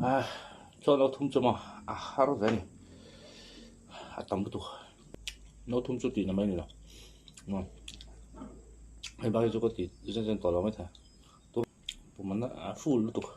Chuan no thum chu maw a har ve a ni a tam lutuk no thum chu tihna mai a ni lo hei bak hi chu ka ti zen zen tawh lo maithei pum a full lutuk.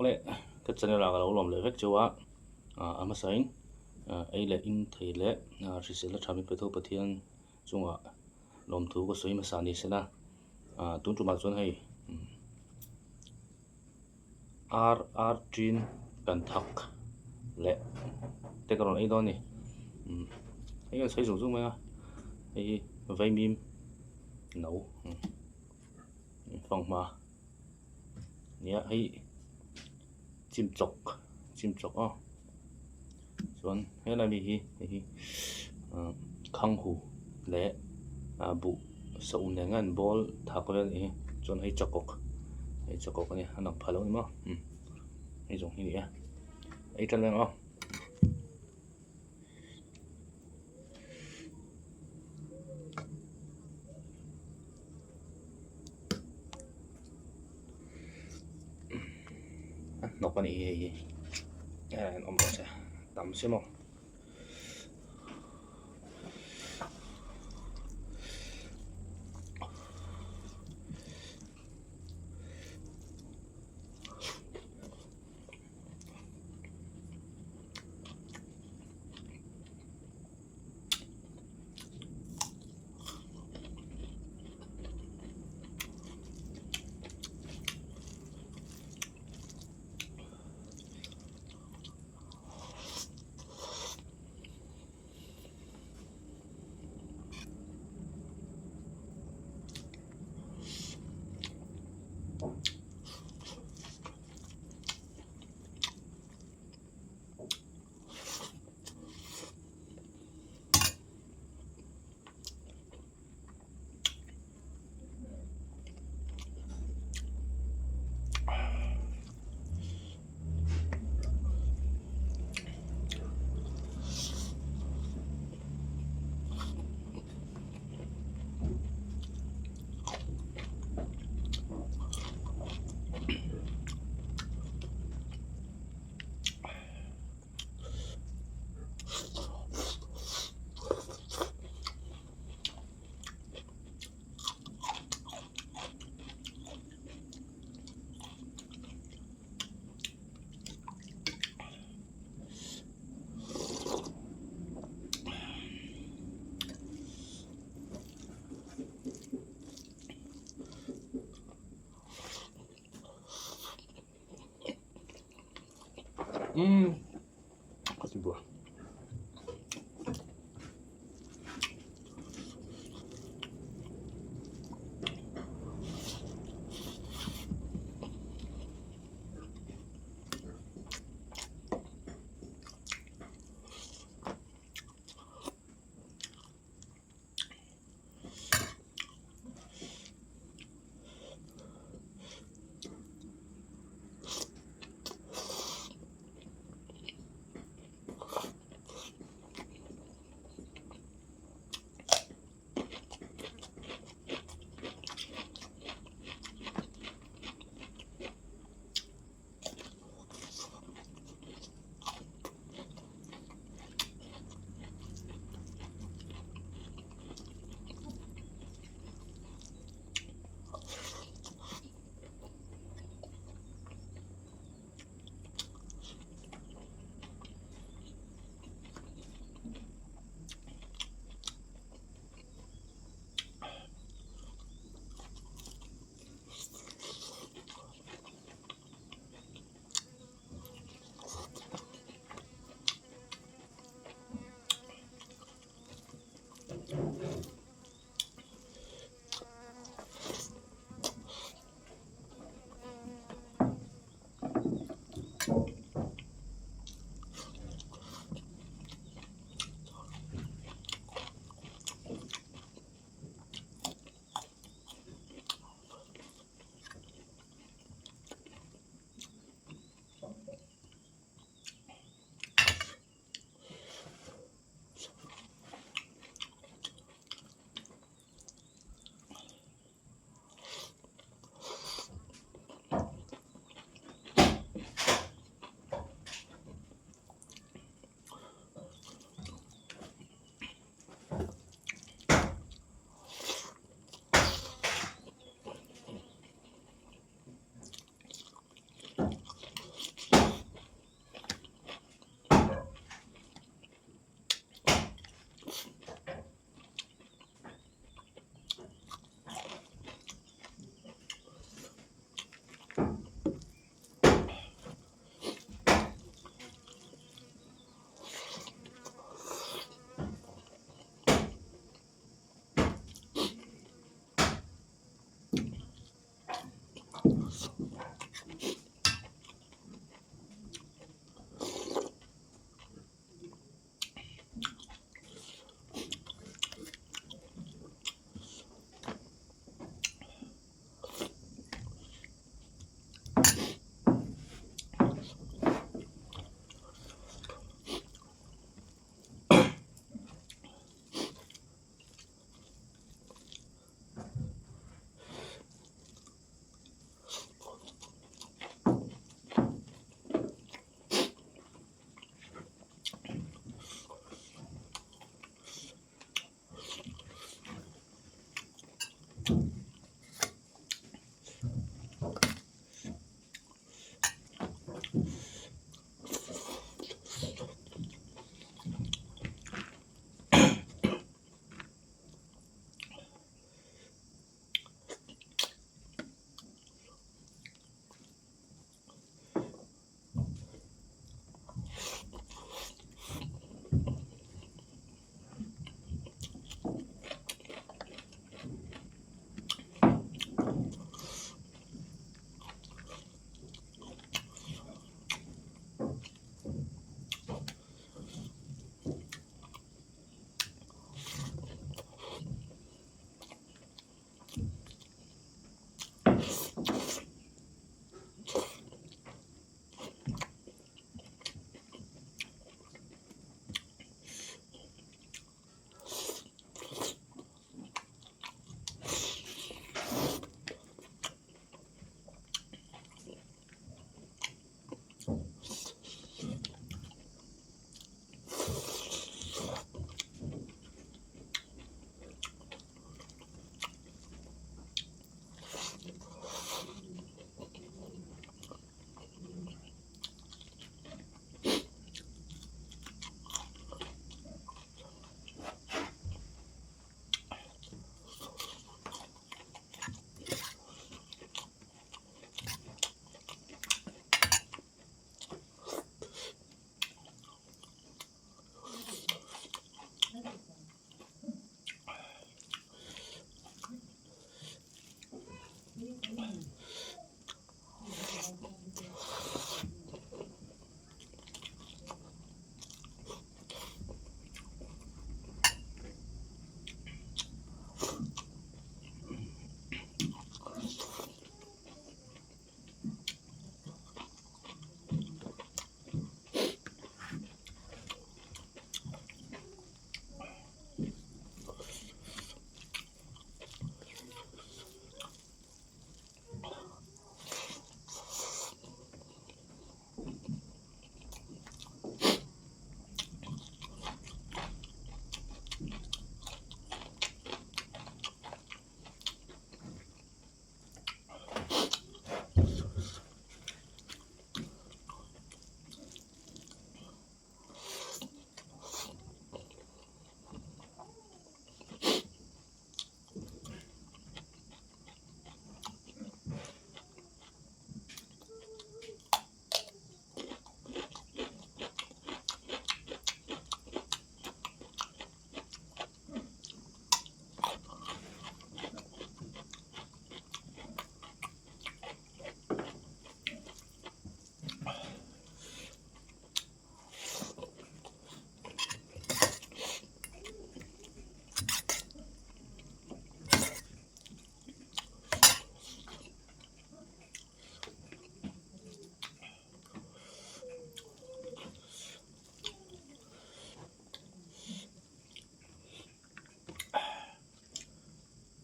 Awle ka channel ah ka lo lawm leh vek cheu a a hmasain ei leh in thei leh hriselna tha min pe tho Pathian chungah lawmthu ka sawi hmasa ni sela tun tumah chuan hei ar ar tin kan thak leh te ka rawn ei dawn a ni hei hian sawi zung zung mai a hei hi vaimim no fanghma nia hei chimchawk chimchawk aw chuan helai mi hi hei hi khanghu leh buh saum nen an bawl thak vel a ni chuan hei chakawk hei chakawk a ni a lang pha lo a ni maw hei zawng hi a ni a ei tan reng aw. A hnawk a nih hi hei hi an awm rawh se tam si maw. Umm ka ti buai.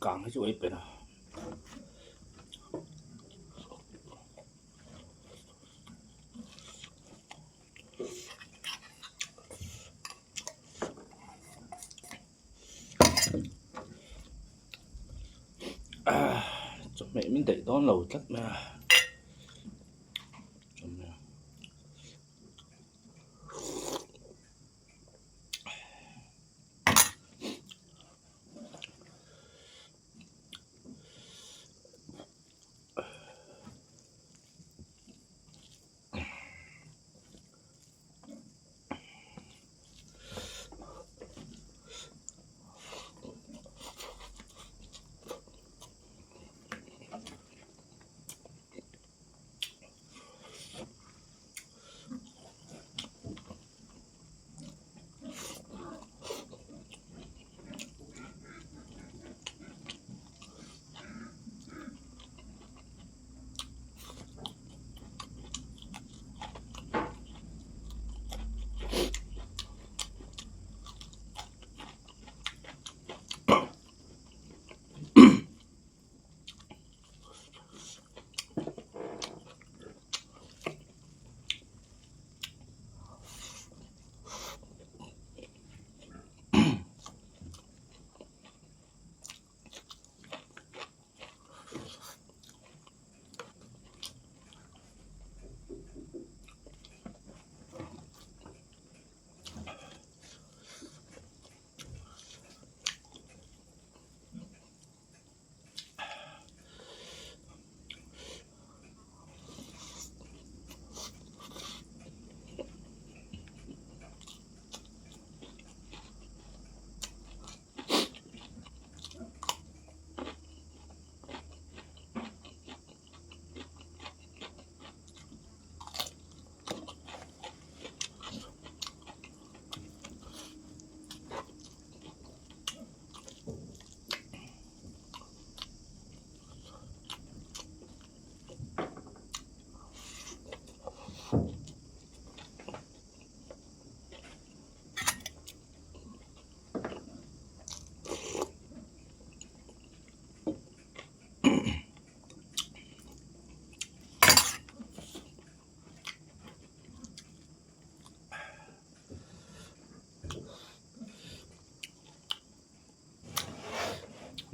Kang hi chu ei pe na. Chawhmeh min daih dawn lo tlat mai a. Chawhmeh.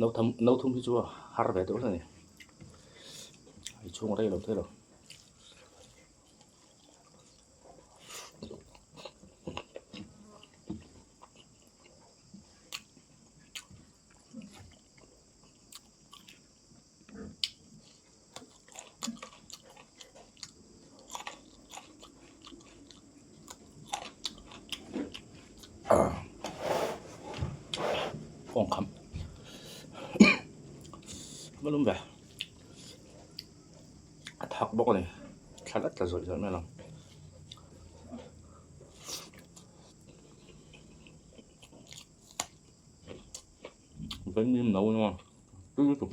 No tham no thum hi chu a har ve deuh hle a ni a chhung rei lo thei lo. Kawng kham va lum ve a thak bawk a ni thla la tla zawih zawih mai lo. Vengim no emaw tui lutuk.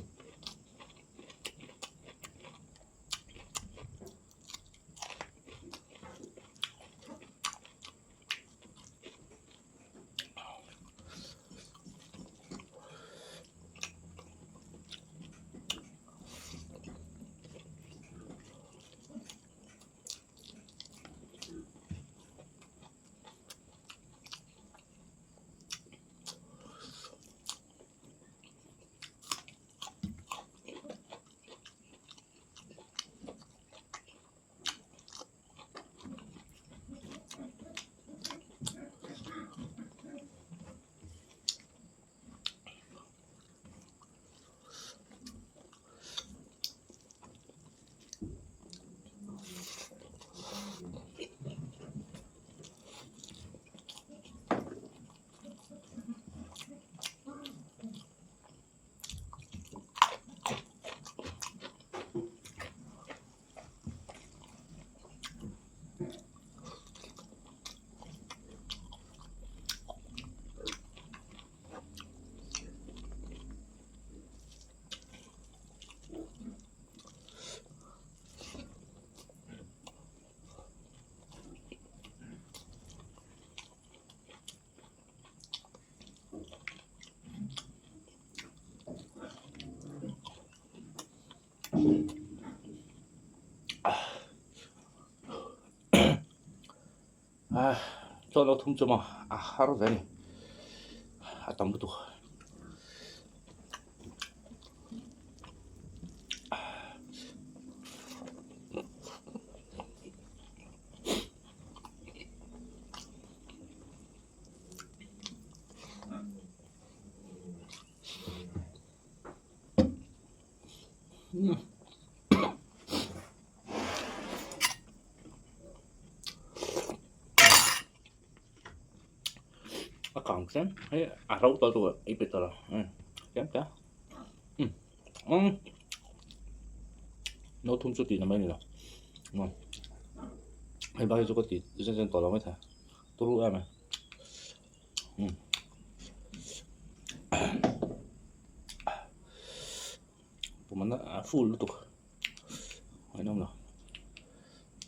chuan lo thum chu maw a har ve a ni a tam lutuk. A kang tlem hei a ro tawh chu ei pe tawh lo tlem te umm no thum chu tih na mai a ni lo hei bak hi chu ka ti zen zen tawh lo maithei turu em a umm pum a full lutuk a inawm lo.